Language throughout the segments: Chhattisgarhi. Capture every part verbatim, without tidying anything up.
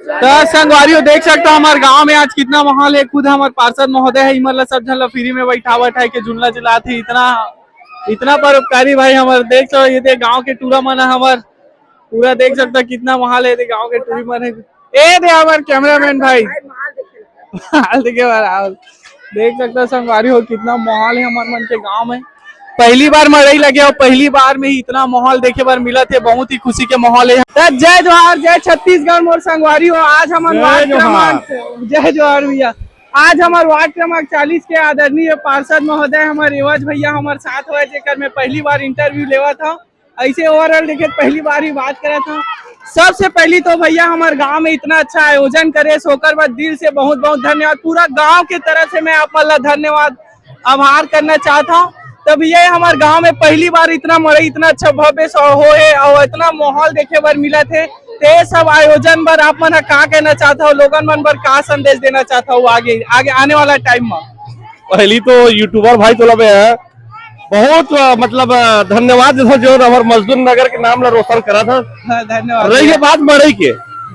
तो संगवारी हो, देख सकता हमारे गांव में आज कितना माहौल है। खुद हमारे पार्षद महोदय है, इमर ला सब झन ला फ्री में बैठा बैठा के झुलना झुलात है। इतना इतना परोपकारी भाई हमारे, देख सो ये दे गांव के टूरा मन है हमार, पूरा देख सकता कितना माहौल है। ये दे गांव के टूरी मन है, ए दे हमारे कैमरामैन भाई। हाल देखे बार हाल। देख सकता संगवारी हो कितना माहौल है हमारे मन के गांव में। पहली बार मड़ई लगे और पहली बार में ही इतना माहौल देखे बर मिला थे, बहुत ही खुशी के माहौल है। त जय जोहार, जय छत्तीसगढ़ मोर संगवारी हो। आज हमर जय वार्ड जोहार। क्रमांक, जय जोहार भैया। आज हमर वार्ड क्रमांक चालीस के आदरणीय पार्षद महोदय हमर एवज भैया हमर साथ होए, जेकर मैं पहली बार इंटरव्यू लेवा था। ऐसे ओवरऑल देखे पहली बार ही बात करा था। सबसे पहली तो भैया हमारे गांव में इतना अच्छा आयोजन करे, सो ओकर बाद दिल से बहुत बहुत धन्यवाद। पूरा गांव के तरफ से मैं आप मन ला धन्यवाद, आभार करना चाहता हूँ। तो भैया हमारे गांव में पहली बार इतना मड़ई, इतना अच्छा भव्य सा हो है और इतना माहौल देखे बर मिला थे। ते सब आयोजन बर आप मन ह का कहना चाहता हो, लोगन मन बर का संदेश देना चाहता हो आगे, आगे आने वाला टाइम में? पहली तो यूट्यूबर भाई तोला मैं बहुत, अ, मतलब, अ, धन्यवाद देथों जो हमर मजदूर नगर के नाम ला रोशन करा था। हाँ, धन्यवाद रही ये भैया। बात मड़ई के,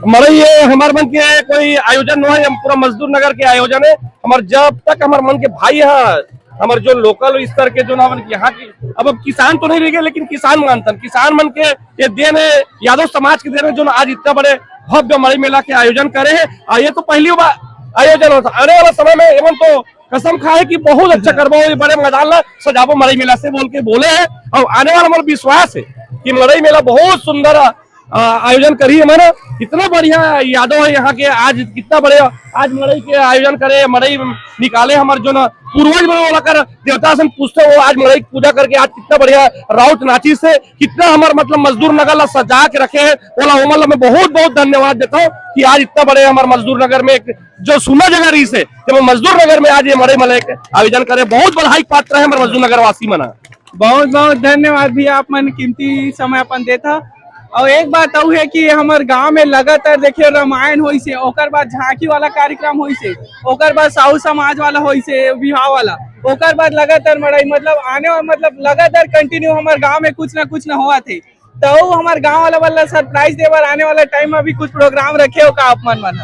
मड़ई ये हमार मन के कोई आयोजन नहीं है, हम पूरा मजदूर नगर के आयोजन है। हमार जब तक हमार मन के भाई है, हमार जो लोकल स्तर के जो ना मन के यहाँ की, अब, अब किसान तो नहीं रह गए, लेकिन किसान मानतन, किसान मन के ये देन है, यादव समाज के देन है जो आज इतना बड़े भव्य मड़ई मेला के आयोजन करे है। और ये तो पहली बार आयोजन होता, आने वाला समय में एमन तो कसम खाए कि बहुत अच्छा करबो, ये बड़े मैदान ला सजाबो मड़ई मेला से बोल के बोले हैं। और आने वाला मोर विश्वास है कि मड़ई मेला बहुत सुंदर, अ, आयोजन करी है। मैंने इतना बढ़िया यादव है यहाँ के, आज कितना बड़े आज मड़ई के आयोजन करे, मड़ई निकाले हमारे जो ना पूर्वज मन ओला कर देवता सन पूजथे, वो आज मड़ई के पूजा करके आज कितना बढ़िया राउत नाची से कितना हमार मतलब मजदूर नगर ला सजा के रखे हैं। ओला ओमन ला मैं बहुत बहुत धन्यवाद देता हूँ कि आज इतना बड़े हमार मजदूर नगर में एक जो सुना जगह रही से, जब मजदूर नगर में आज ये मड़ई मेला एक आयोजन करे, बहुत बधाई के पात्र है हमारे मजदूर नगर वासी मना। बहुत बहुत धन्यवाद भैया, आप मन कीमती समय अपन देता। और एक बात अउ है कि हमर गांव में लगातार देखिए रामायण होइसे, ओकर बाद झांकी वाला कार्यक्रम होइसे, ओकर बाद साहू समाज वाला होइसे, विवाह वाला, ओकर बाद लगातार मड़ई, मतलब आने वाला, मतलब लगातार कंटिन्यू हमर गांव में कुछ ना कुछ ना होवत हे। तो हमर गांव वाला वाला सरप्राइज दे बर आने वाला टाइम में भी कुछ प्रोग्राम रखे हो का आप मन मन?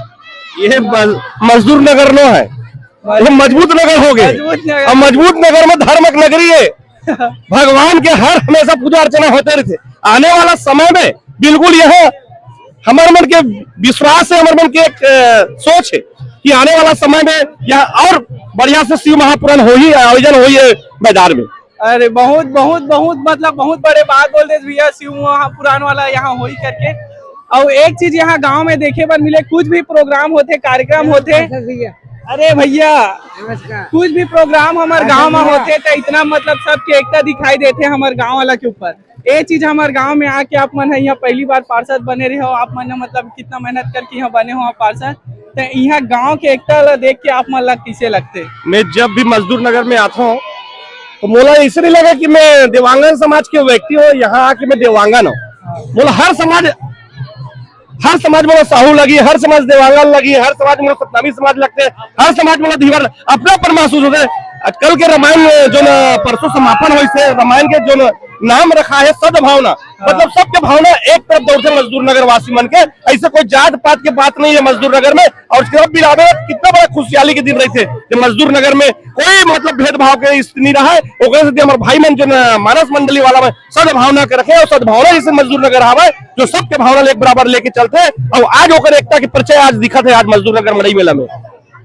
ये मज-, मजदूर नगर नो है, ये मजबूत नगर हो गए। मजबूत नगर। अब मजबूत नगर में धर्म के नगरी है। भगवान के हर हमेशा पूजा अर्चना होते रहते। आने वाला समय में बिल्कुल यह हमारे मन के विश्वास है, हमारे मन के एक, अ, सोच है कि आने वाला समय में यह और बढ़िया से शिव महापुराण हो ही, आयोजन हो ही है मैदान में। अरे बहुत बहुत बहुत, मतलब बहुत बड़े बात बोल दे भैया, शिव महापुराण वाला यहाँ हो ही करके। और एक चीज यहाँ गांव में देखे बर मिले, कुछ भी प्रोग्राम होते, कार्यक्रम होते, अरे भैया, कुछ भी प्रोग्राम हमारे गांव में होते तो इतना मतलब सबके एकता दिखाई देते हमारे गांव वाला के ऊपर। ये चीज हमारे गांव में आके आप मन है यहाँ पहली बार पार्षद बने रहे हो, आप मन ने मतलब कितना मेहनत करके यहाँ बने हो आप पार्षद, तो यहाँ गांव के एकता ला देख के आप मन ला कैसे लगते? मैं जब भी मजदूर नगर में आता हूँ तो मोला ऐसे नहीं लगा कि मैं देवांगन समाज के व्यक्ति हूँ, यहाँ आके मैं देवांगन हूँ। मोला हर समाज हर समाज मोला साहू लगी, हर समाज देवांगन लगी, हर समाज मोला सतनामी समाज लगते, हर समाज मोला धीवर अपनापन महसूस होते। कल के रामायण जो न परसों समापन होइसे, रामायण के जो न नाम रखा है सद्भावना, मतलब सबके भावना एक तरफ दौड़ते मजदूर नगर वासी मन के। ऐसे कोई जात पात के बात नहीं है मजदूर नगर में। और उसके बाद बिरादर कितना बड़ा खुशहाली के दिन रहते जब मजदूर नगर में कोई मतलब भेदभाव के स्थिति नहीं रहा है। ओकरे से हमारे भाई मन जो न मानस मंडली वाला में सद्भावना के रखे और सद्भावना जैसे मजदूर नगर आवे जो सबके भावना ले एक बराबर लेके चलते हैं। और आज ओकर एकता के परिचय आज दिखत है आज मजदूर नगर मड़ई मेला में।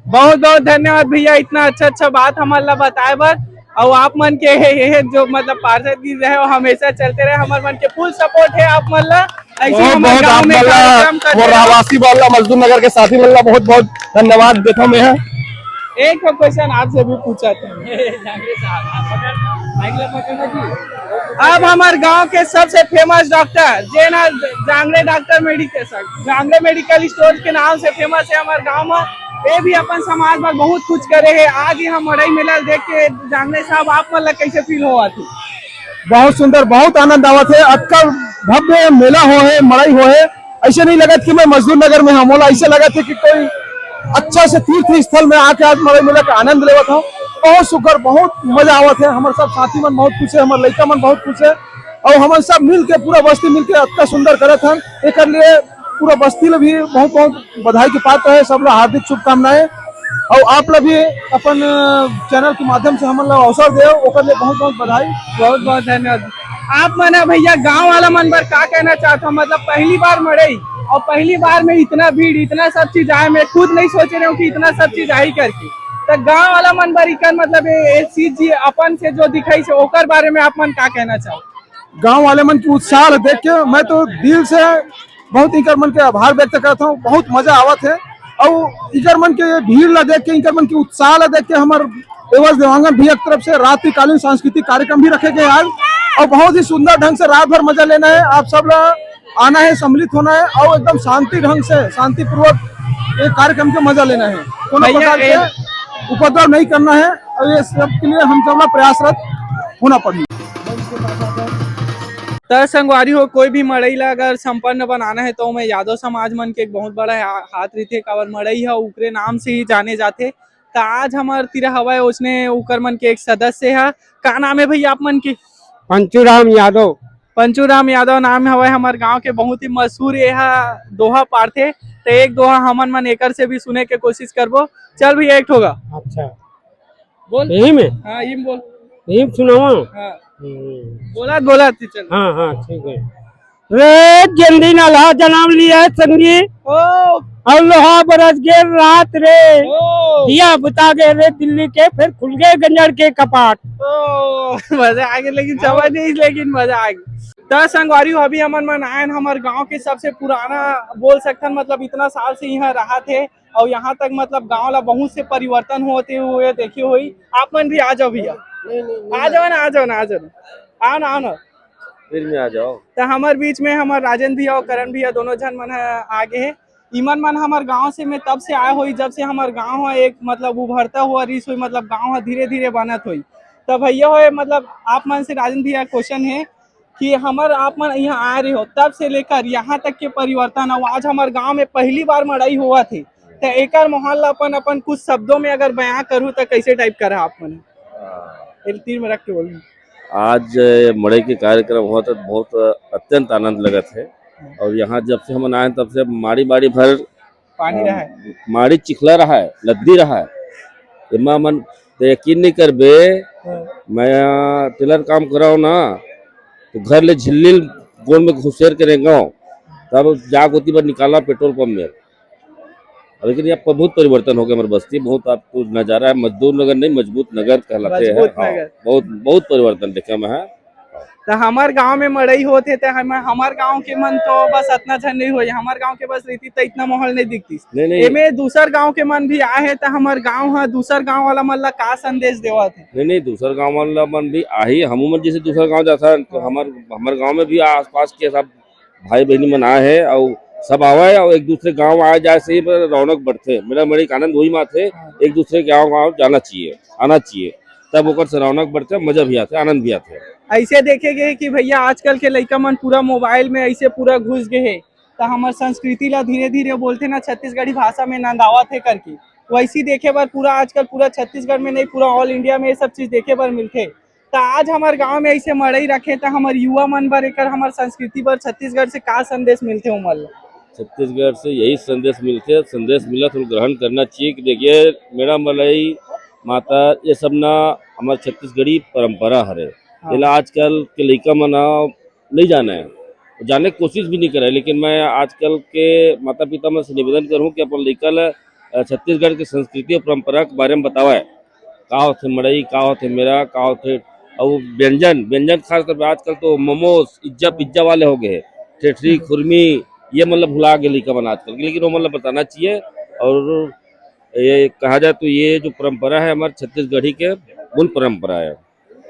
बहुत बहुत धन्यवाद भैया, इतना अच्छा अच्छा बात हमारे ला बताए बर। और आप मन के हे, हे, हे जो मतलब पार्षद जी रहे, वो हमेशा चलते रहे, हमारे मन के फुल सपोर्ट है आप मन ला। ऐसे बहुत हमारे बहुत गांव आप में मन ला, कार्यक्रम करते वो रहो। रहवासी मन ला, मजदूर नगर के साथी मन ला बहुत बहुत धन्यवाद देता हूँ मैं। एक ठो क्वेश्चन आपसे भी पूछा था। अब हमारे गांव के सबसे फेमस डॉक्टर जे ना Jangde doctor medical, Jangde medical store के नाम से फेमस है हमारे गांव में, ये भी अपन समाज में बहुत कुछ करे है। आज यहाँ मड़ई मेला देख के जांगड़े साहब आप मन ला कैसे फील होवत हे? बहुत सुंदर, बहुत आनंद आवत है। अतका भव्य मेला हो है, मड़ई हो है, ऐसे नहीं लगत कि मैं मजदूर नगर में हूँ, मोला ऐसे लगत है कि कोई अच्छा से तीर्थ स्थल में आके आज मड़ई मेला का आनंद लेवत हूँ। बहुत सुघर, बहुत मजा आवत है। हमारे सब साथी मन बहुत खुश है, हमारे लइका मन बहुत खुश है और हमन सब मिल के, पूरा बस्ती मिल के अतका सुंदर करत हन। एकर लिए पूरा बस्ती ला भी बहुत बहुत बधाई के पात्र है, सब ला हार्दिक शुभकामनाएं। और आप ला भी अपन चैनल के माध्यम से हमन ला अवसर दे, ओकर लिए बहुत बहुत बधाई। बहुत बहुत धन्यवाद। आप मन ह भैया गांव वाला मन बर का कहना चाहत हो? मतलब पहली बार मड़ई और पहली बार में इतना भीड़, इतना सब चीज आए, मैं खुद नहीं सोचे रहे हूँ कि इतना सब चीज आई करके। तो गांव वाला मन बर इकर मतलब ये, ये चीज जी अपन से जो दिखाई से ओकर बारे में आप मन का कहना चाहो? गांव वाले मन के उत्साह ल देख के मैं तो दिल से बहुत इकर मन के आभार व्यक्त करत हूँ। बहुत मजा आवत है और इकर मन के भीड़ ला देख के, इकर मन के उत्साह ला देख के हमर एवज देवांगन भैया के तरफ से रात्रिकालीन सांस्कृतिक कार्यक्रम भी रखे गए आज और बहुत ही सुंदर ढंग से रात भर मजा लेना है। आप सब ला आना है, सम्मिलित होना है और एकदम शांति ढंग से, शांतिपूर्वक एक कार्यक्रम के मजा लेना है। कोनो भैया, प्रकार के ए- उपद्रव नहीं करना है और ये सब के लिए हम सब ला प्रयासरत होना पड़ी। त संगवारी हो, कोई भी मड़ई ला अगर संपन्न बनाना है तो ओमे यादव समाज मन के एक बहुत बड़ा हा-, हाथ रहिथे, काबर मड़ई ह उकरे नाम से ही जाने जाथे। त आज हमर तीर हवय ओसने उकर मन के एक सदस्य ह। का नाम है भैया आप मन के? पंचूराम यादव। पंचूराम यादव नाम हवय हमर गांव के, बहुत ही मशहूर ये ह दोहा पारथे। त एक दोहा हमन मन एकर से भी सुने के कोशिश करबो। चल भैया, एक ठो गा। अच्छा। बोल। यही में? हाँ, यही में बोल। यही में सुनावा? हाँ। हम्म। बोला, बोला, तू चल। हाँ, हाँ, ठीक है। रे, जिन दिन अल्लाह जन्म लिया है संगी, ओ। और लोहा बरस गए रात रे, ओ। दिया बुता गए रे दिल्ली के, फिर खुल गए गंजड़ के कपाट। ओ, मजा आ गया, लेकिन समझ नहीं, लेकिन मजा आ गया। त संगवारी हो, अभी हमन मन आयन हमर गांव के सबसे पुराना, बोल सकथन, मतलब इतना साल से यहाँ रहा थे, और यहाँ तक मतलब गांव ला बहुत से परिवर्तन होते हुए देखे हुई। आप मन भी आ जाओ भैया, नहीं, नहीं, नहीं। आ जाओ ना, आ जाओ ना, आ जाओ ना, आओ ना, आओ ना। फिर में आ जाओ। तो हमारे बीच में हमारे राजेंद्र भैया और करण भैया दोनों जन मन ह आगे है। इमन मन हमारे गांव से में तब से आए हुई, जब से हमारे गांव है एक मतलब उभरता हुआ रिस हुई, मतलब गांव है धीरे धीरे बनत हुई। तो भैया हो, मतलब आप मन से राजेंद्र भैया क्वेश्चन है कि हमर आप मन यहाँ आए रहे हो तब से लेकर यहाँ तक के परिवर्तन हो। आज हमारे गांव में पहली बार मड़ई हुआ थे, तो एकर माहौल ला अपन, अपन कुछ शब्दों में अगर बयां करूँ तो कैसे टाइप करा आप मन? हाँ। एक तीर में रख के बोलूँ। आज ये मड़ई के कार्यक्रम हुआ था, बहुत अत्यंत आनंद लगत है। और यहाँ जब से हमन आए तब से माड़ी माड़ी भर पानी रहा है। माड़ी चिखला रहा है, लद्दी रहा है। एमा मन तो यकीन नहीं करबे, हाँ। मैं टेलर काम कराओ ना, तो घर ले झिल्ली गोड़ में घुसेर के रेंगाओ, तब जाग होती बार निकालना पेट्रोल पंप में। अब लेकिन यहाँ पर बहुत परिवर्तन हो गया हमारी बस्ती, बहुत आपको नजारा है, मजदूर नगर नहीं, मजबूत नगर कहलाते हैं। मजबूत हाँ, नगर। बहुत, बहुत परिवर्तन देखे में है। तो हमार गांव में मड़ई होत हे, तो हम, हमार गांव के मन तो बस अतना झन नहीं होई, हमार गांव के बस रहितिस तो इतना माहौल नहीं दिखतिस। नहीं, नहीं। एमे दूसर गांव के मन भी आए हे, तो हमार गांव ह दूसर गांव वाला मन ला का संदेश देवत हे? नहीं, नहीं, दूसर गांव वाला मन भी आही, हमू मन जैसे दूसर गांव जाता है, तो हाँ। हमार, हमार गांव में भी आसपास के सब भाई बहनी मन आए हे और सब आवे और एक दूसरे गांव आए जाए से ही रौनक बढ़थे। मेरा मन एक आनंद वही मात है, हाँ। एक दूसरे के गांव, गांव जाना चाहिए, आना चाहिए, तब ओकर से रौनक बढ़थे, मजा भी आथे, आनंद भी आथे। ऐसे देखे गए कि भैया आजकल के लइका मन पूरा मोबाइल में ऐसे पूरा घुस गए हे, तो हमार संस्कृति ला धीरे धीरे बोलथे ना छत्तीसगढ़ी भाषा में नंदावत हे करके, वैसी देखे बर पूरा आजकल पूरा छत्तीसगढ़ में नहीं, पूरा ऑल इंडिया में ये सब चीज देखे बर मिलथे। तो आज हमार गांव में ऐसे मड़ई रखे, तो हमार युवा मन बर, एकर हमार संस्कृति बर छत्तीसगढ़ से का संदेश मिलथे उमन ला? छत्तीसगढ़ से यही संदेश मिलथे, संदेश मिलत हम ग्रहण करना चाहिए कि देखिए, मेरा मड़ई, मातर, ये सब ना हमार छत्तीसगढ़ी परंपरा हरे। हाँ। एला आजकल के लइका मन ह नहीं जाने, जाने के कोशिश भी नहीं करे। लेकिन मैं आजकल के माता पिता मन से निवेदन करूँ कि अपन लइका ला, अ, छत्तीसगढ़ के संस्कृति और परंपरा के बारे में बतावे, का होथे मड़ई, का होथे मेरा, का होथे, और व्यंजन, व्यंजन खास तौर पे आजकल तो मोमोज, इज्जा पिज्जा वाले हो गए, ठेठरी, खुरमी, ये मतलब भुला गए लइका मन आजकल के, लेकिन वो मतलब बताना चाहिए। और ये कहा जाए तो ये जो परंपरा है हमारे छत्तीसगढ़ी के मूल परंपरा है,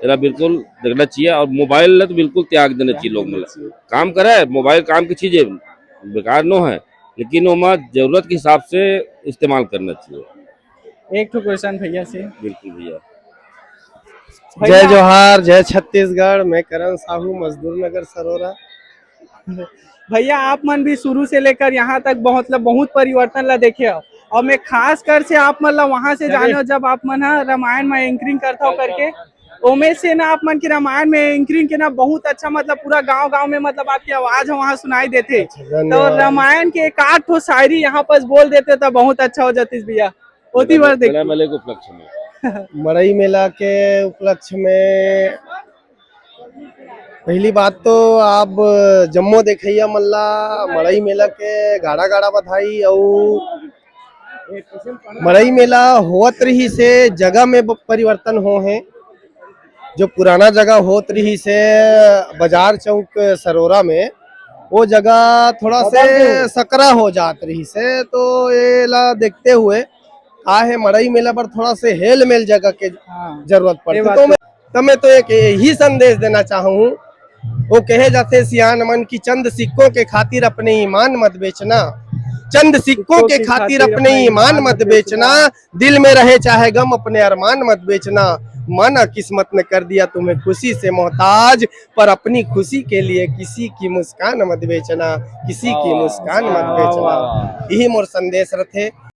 एला बिल्कुल देखना चाहिए और मोबाइल ला तो बिल्कुल त्याग देना चाहिए लोग मन ला। काम करे, मोबाइल काम की चीज है, बेकार नो है, लेकिन ओमा जरूरत के हिसाब से इस्तेमाल करना चाहिए। एक ठो क्वेश्चन भैया से। बिल्कुल भैया। भैया जय जोहार, जय छत्तीसगढ़, मैं करण साहू, मजदूर नगर सरोरा। भैया आप मन भी शुरू से लेकर यहाँ तक बहुत, मतलब बहुत परिवर्तन ला देखे हो, और मैं खास कर से आप मन ला वहाँ से जाने हो जब आप मन ह रामायण में एंकरिंग करता हो करके, ओमे से ना आप मन के रामायण में एंकरिंग के ना बहुत अच्छा, मतलब पूरा गांव गांव में मतलब आपकी आवाज ह वहाँ सुनाई देथे। तो धन्यवाद। रामायण के एक आध ठो शायरी यहाँ पर बोल देते तो बहुत अच्छा हो जातीस भैया। ओती बर देख मड़ई मेला के उपलक्ष्य में। मड़ई मेला के उपलक्ष्य में पहली बात तो आप जम्मो देखइया मन ला मड़ई मेला के गाड़ा गाड़ा बधाई। अउ मड़ई मेला होवत रहिस हे, जगह में ब- परिवर्तन हो हे। जो पुराना जगह होत रहिस हे बाजार चौक सरोरा में, वो जगह थोड़ा से सकरा हो जात रहिस हे। तो ये ला देखते हुए का हे, मड़ई मेला पर थोड़ा से हेल मेल जगह के हाँ। जरूरत ये पड़थे। बात तो तो मैं, तो मैं तो एक यही संदेश देना चाहूँ। वो कहे जाथे सियान मन की चंद सिक्कों के खातिर अपने ईमान मत बेचना, चंद सिक्कों के खातिर अपने ईमान मत बेचना, दिल में रहे चाहे गम अपने अरमान मत बेचना, माना किस्मत ने कर दिया तुम्हें खुशी से मोहताज, पर अपनी खुशी के लिए किसी की मुस्कान मत बेचना, किसी की मुस्कान मत वाह, बेचना। वाह। यही मोर संदेश रथे।